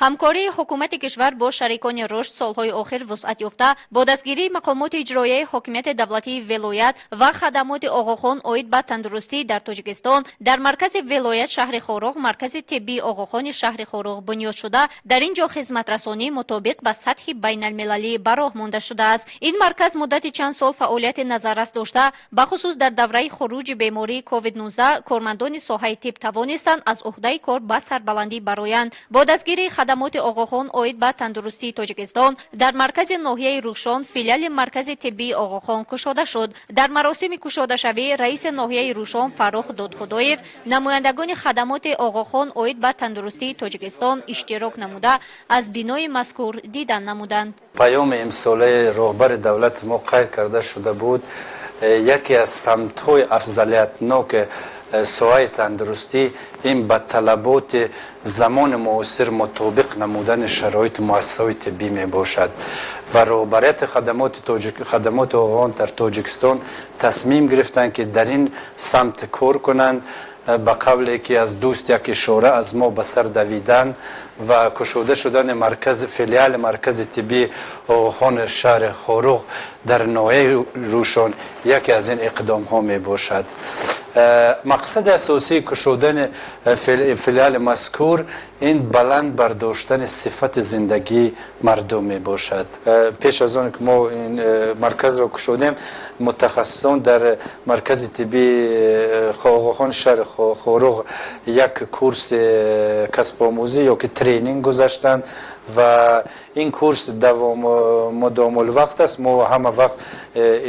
Ҳамкории ҳукумати кишвар бо шарикони рушд солҳои охир вусъат ёфта, бо дастгирии мақомоти иҷроияи ҳокимияти давлатии вилоят ва хадамоти Оғохон оид ба тандурустӣ дар Тоҷикистон дар маркази вилоят, шаҳри Хоруғ, маркази тиббии Оғохони шаҳри Хоруғ бунёд шуда, дар ин ҷо хизматрасонӣ мутобиқ ба сатҳи байналмилалӣ ба роҳ монда шудааст. Ин марказ муддати чанд сол фаъолияти назаррас дошта, бахусус дар давраи хуруҷи бемории COVID-19 кормандони соҳаи тиб тавонистанд аз уҳдаи кор ба сарбаландӣ бароянд. Бо дастгирии хадамоти Оғохон оид ба тандурустии Тоҷикистон дар маркази ноҳияи Рӯшон филиали маркази тиббии Оғохон кушода шуд. Дар маросими кушодашавӣ раиси ноҳияи Рӯшон Фаррух Додхудоев, намояндагони хадамоти Оғохон оид ба тандурустии Тоҷикистон иштирок намуда, аз бинои мазкур дидан намуданд. Паёми имсолаи роҳбари давлати мо қайд карда шуда буд, яке аз самтҳои афзалиятноки соҳаи тандурустӣ ин ба талаботи замони муосир мутобиқ намудани шароити муассисаҳои тиббӣ мебошад ва роҳбарияти хадамоти Оғохон дар Тоҷикистон тасмим гирифтанд, ки дар ин самт кор кунанд. Ба қавле ки аз дӯст як ишора аз мо ба сар давидан ва кушода шудани маркази филиали маркази тиббии Оғохони шаҳри Хоруғ дар ноҳияи Рӯшон яке аз ин иқдомҳо мебошад. Мақсади асосии кушодани филиали мазкур ин баланд бардоштани сифати зиндагии мардум мебошад. Пеш аз он ки мо ин марказро кушодем, мутахассисон дар маркази тиббии Оғохон шаҳри Хоруғ як курси касбомӯзӣ ё ки тренинг гузаштанд ва ин курс мудомулвақт аст. Мо ҳама вақт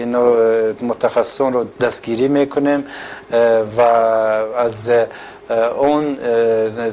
ино мутахассисонро дастгирӣ мекунем ва аз он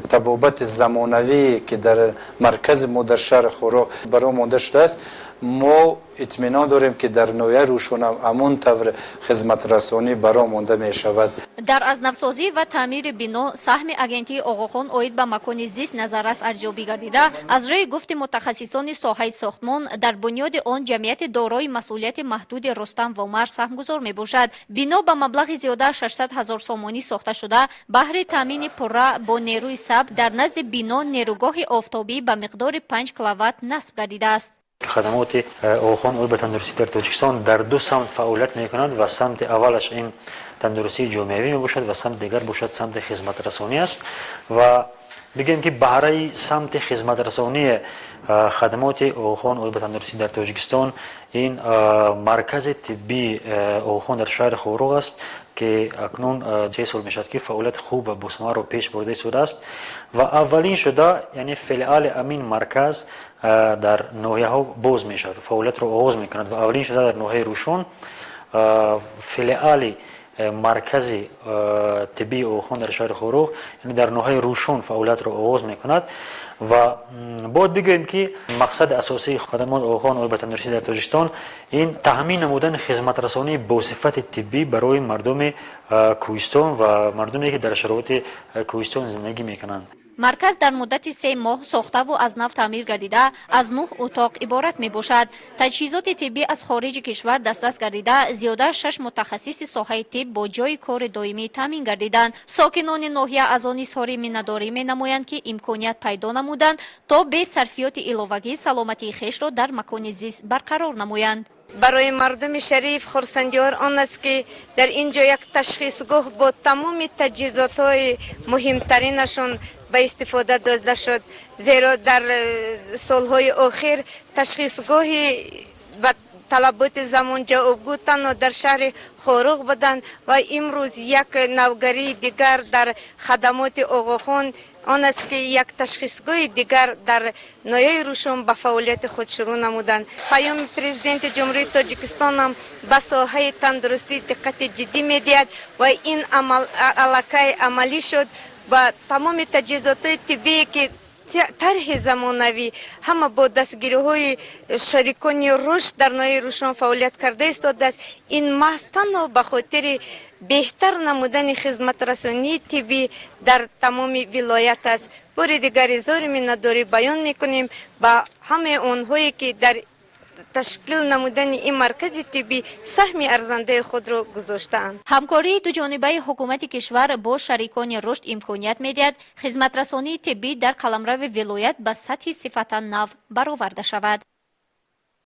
табобати замонавие, ки дар маркази мо дар шаҳри Хоруғ баро монда шудааст, мо итминон дорем, ки дар ноҳияи Рӯшонам ҳамон тавр хизматрасонӣ баро монда мешавад. Дар аз навсозӣ ва таъмири бино саҳми агентии Оғохон оид ба макони зист назаррас арзёбӣ гардида, аз рӯи гуфти мутахассисони соҳаи сохтмон, дар бунёди он ҷамъияти дорои масъулияти маҳдуди Рустам Вомар саҳмгузор мебошад. Бино ба маблағи зиёда 600 ҳазор сомонӣ сохта шуда, баҳри таъмини пурра бо нерӯи сабз дар назди бино нерӯгоҳи офтобӣ ба миқдори 5 киловатт насб гардидааст. Хадамоти Оғохон оид ба тандурустӣ дар Тоҷикистон дар ду самт фаъолият мекунад ва самти аввалаш ин тандурустии ҷомеавӣ мебошад ва самти дигар бошад самти хизматрасонӣ аст. Ва бигӯем, ки баҳраи самти хизматрасонии хадамоти Оғохон оид ба тандурустӣ дар Тоҷикистон ин маркази тиббии Оғохон дар шаҳри Хоруғ аст, ки акнун 3 сол мешавад, ки фаъолияти хуб ва босамарро пеш бурда истодааст ва аввалин шуда, яъне филиали амин марказ дар ноҳияҳо боз мешавад, фаъолиятро оғоз мекунад ва аввалин шуда дар ноҳияи Рӯшон филиали маркази тиббии Оғохон дар шаҳри Хоруғ, яъне дар ноҳияи Рӯшон фаъолиятро оғоз мекунад. Ва бояд бигӯем, ки мақсади асосии хадамот Оғохон оид ба тандурустӣ дар Тоҷикистон ин таъмин намудани хизматрасонии босифати тиббӣ барои мардуми кӯҳистон ва мардуме, ки дар шароити кӯҳистон зиндагӣ мекунанд. Марказ дар муддати 3 моҳ сохтаву аз нав таъмир гардида, аз нӯҳ утоқ иборат мебошад. Таҷҳизоти тиббӣ аз хориҷи кишвар дастрас гардида, зиёда шаш мутахассиси соҳаи тиб бо ҷойи кори доимӣ таъмин гардиданд. Сокинони ноҳия аз он изҳори миннатдорӣ менамоянд, ки имконият пайдо намуданд, то бе сарфиёти иловагӣ саломатии хешро дар макони зист барқарор намоянд. Барои мардуми шариф хурсандиёр он аст, ки дар ин ҷо як ташхисгоҳ бо тамоми таҷҳизотҳои муҳимтаринашон ба истифода дода шуд, зеро дар солҳои охир ташхисгоҳи ба талаботи замон ҷавобгӯ танҳо дар шаҳри Хоруғ буданд. Ва имрӯз як навгарии дигар дар хадамоти Оғохон он аст, ки як ташхисгоҳи дигар дар ноҳияи Рӯшон ба фаъолияти худ шурӯъ намуданд. Паёми Президенти Ҷумҳурии Тоҷикистонам ба соҳаи тандурустӣ диққати ҷиддӣ медиҳад ва ин аллакай амалӣ шуд ва тамоми таҷҳизотҳои тиббие, ки тарҳи замонавӣ, ҳама бо дастгириҳои шарикони рушд дар ноҳияи Рӯшон фаъолият карда истодааст. Ин маҳз танҳо ба хотири беҳтар намудани хизматрасонии тиббӣ дар тамоми вилоят аст. Бори дигар изҳори миннатдорӣ баён мекунем ба ҳамаи онҳое, ки дар Ташкил намудани ин маркази тиббӣ саҳми арзандаи худро гузоштаанд. Ҳамкории дуҷонибаи ҳукумати кишвар бо шарикони рушд имконият медиҳад, хизматрасонии тиббӣ дар қаламрави вилоят ба сатҳи сифатан нав бароварда шавад.